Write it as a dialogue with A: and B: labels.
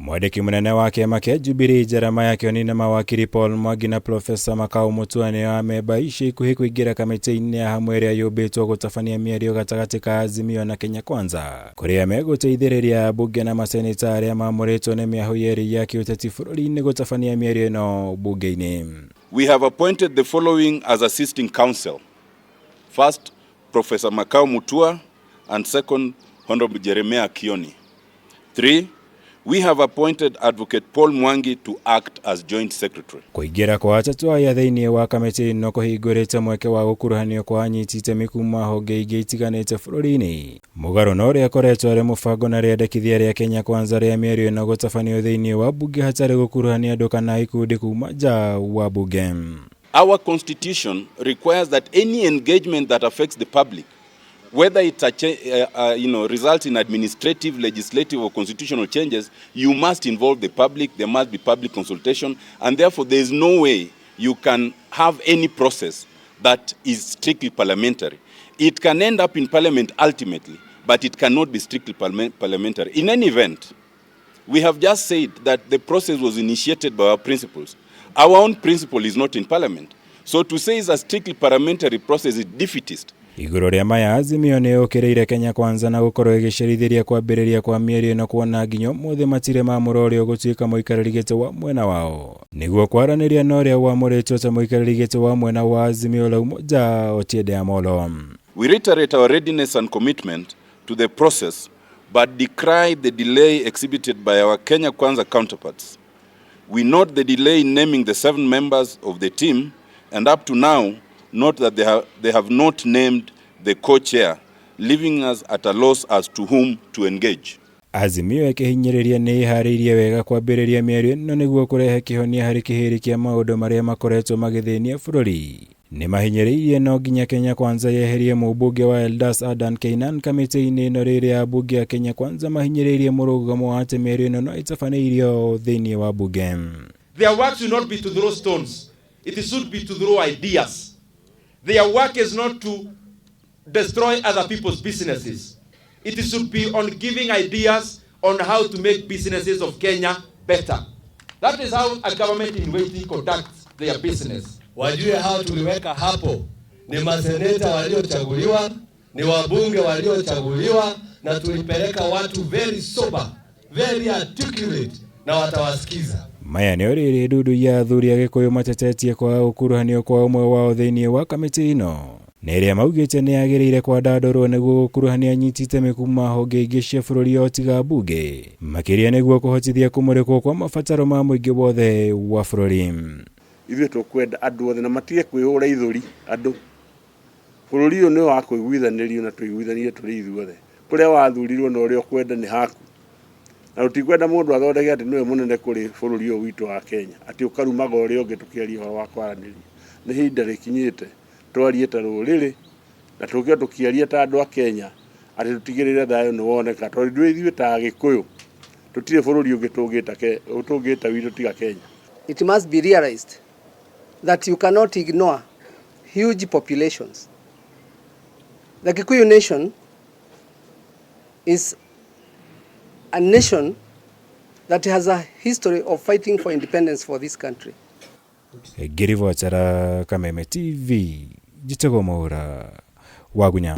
A: Mwandĩki mũnene wa kĩama kĩa Jubilee Jeremiah Kioni na mawakiri Paul Mwangi na Profesa Makau Mutua nĩo amemba ica ikuhĩ kũingĩra kamĩtĩ-inĩ ya hamwe ĩrĩa yũmbĩtwo gũtabania mĩario gatagatĩ ka Azimio na Kenya Kwanza, kũrĩa megũteithĩrĩria ambunge na maseneta arĩa mamũrĩtwo nĩ mĩahũ yerĩ ya kĩũteti bũrũri-inĩ gũtabania mĩario ĩno bunge-inĩ.
B: We have appointed the following as assisting counsel. First, Professor Makau Mutua, and second, Honorable Jeremiah Kioni. Three, we have appointed Advocate Paul Mwangi to act as joint secretary.
A: Kũingĩra kwa atatũ aya thĩinĩ wa kamĩtĩ ĩno kũhingũrĩte mweke wa gũkuruhanio kwa anyiti itemi kuma honge ingĩ itiganĩte bũrũri-inĩ. Mũgarũ na ũrĩa akoretwo arĩ mũbango na rĩendekithia rĩa Kenya Kwanza rĩa mĩario ĩno gũtabanio thĩinĩ wa bunge hatarĩ gũkuruhania andũ kana ikundi kuma nja wa bunge.
B: Our constitution requires that any engagement that affects the public, whether it results in administrative, legislative, or constitutional changes, you must involve the public. There must be public consultation, and therefore there is no way you can have any process that is strictly parliamentary. It can end up in parliament ultimately, but it cannot be strictly parliamentary. In any event, we have just said that the process was initiated by our principals. Our own principal is not in parliament. So to say it's a strictly parliamentary process is defeatist.
A: Igũrũ rĩa maya, Azimio nĩ yũkĩrĩire Kenya Kwanza na gũkorwo ĩgĩcerithĩria kwambĩrĩria kwa mĩario ĩno, kuona nginya ũmũthĩ matirĩ mamũra ũrĩa ũgũtuĩka mũikarĩri gĩtĩ wa mwena wao nĩguo kwaranĩria na ũrĩa wamũrĩtwo ta mũikarĩri gĩtĩ wa mwena wa Azimio la Umoja, Otiende Amollo.
B: We reiterate our readiness and commitment to the process, but decry the delay exhibited by our Kenya Kwanza counterparts. We note the delay in naming the seven members of the team, and up to now, note that they have not named the co-chair, leaving us at a loss as to whom to engage.
A: Azimio ĩkĩhinyĩrĩria nĩ ĩharĩirie wega kwambĩrĩria mĩario ĩno nĩguo kũrehe kĩhonia harĩ kĩhĩrĩ kĩa maũndũ marĩa makoretwo magĩthĩnia bũrũri. Nĩ mahinyĩrĩirie no nginya Kenya Kwanza yeherie mũmbunge wa Eldas Adan Keynan kamĩtĩ-inĩ ĩno, rĩrĩa ambunge a Kenya Kwanza mahinyĩrĩirie mũrũgamo wa atĩ mĩario ĩno no ĩtabanĩirio thĩinĩ wa bunge.
C: Their work should not be to throw stones. It should be to throw ideas. Their work is not to destroy other people's businesses. It should be on giving ideas on how to make businesses of Kenya better. That is how a government in waiting conducts their business.
D: Wajue hao tuliweka hapo ni maseneta waliochaguliwa, ni wabunge waliochaguliwa, na tulipeleka watu very sober, very articulate, na watawasikiza.
A: Maya nĩ rĩrĩ ndundu ya athuri a Gĩkũyũ matetetie kwaga gũkuruhanio kwa ũmwe wao thĩinĩ wa kamĩtĩ ĩno, na ĩrĩa maugĩte nĩ yagĩrĩire kwandandũrwo nĩguo gũkuruhania anyiti itemi kuma honge ingĩ cia bũrũri o tiga mbunge, makĩria nĩguo kũhotithia kũmũrĩkwo kwa mabataro ma mũingĩ wothe wa bũrũri.
E: Ithuĩ tũkwenda andũ othe na matige kwĩhũra ithũri andũ. Bũrũri ũyũ nĩ wa kũiguithanĩrio na tũiguithanie tũrĩ ithuothe. Kũrĩa wathurirwo na ũrĩa ũkwenda nĩ haku, na tũtikwenda mũndũ athondeke atĩ nĩwe mũnene kũrĩ bũrũri ũyũ witũ wa Kenya, atĩ ũkarumaga ũrĩa ũngĩ. Tũkĩaria ũhoro wa kwaranĩria, nĩ ihinda rĩkinyĩte twarie ta rũrĩrĩ na tũke tũkĩaria ta andũ a Kenya atĩ tũtigĩrĩre thayũ nĩ woneka, tondũ ithuĩ ta Agĩkũyũ tũtirĩ bũrũri ũngĩ tũngĩta witũ tiga Kenya.
F: It must be realized that you cannot ignore huge populations. The Kikuyu nation is a nation that has a history of fighting for independence for this country.
A: Ngĩribotera Kameme TV, njĩtagwo Mwaũra Wagunya.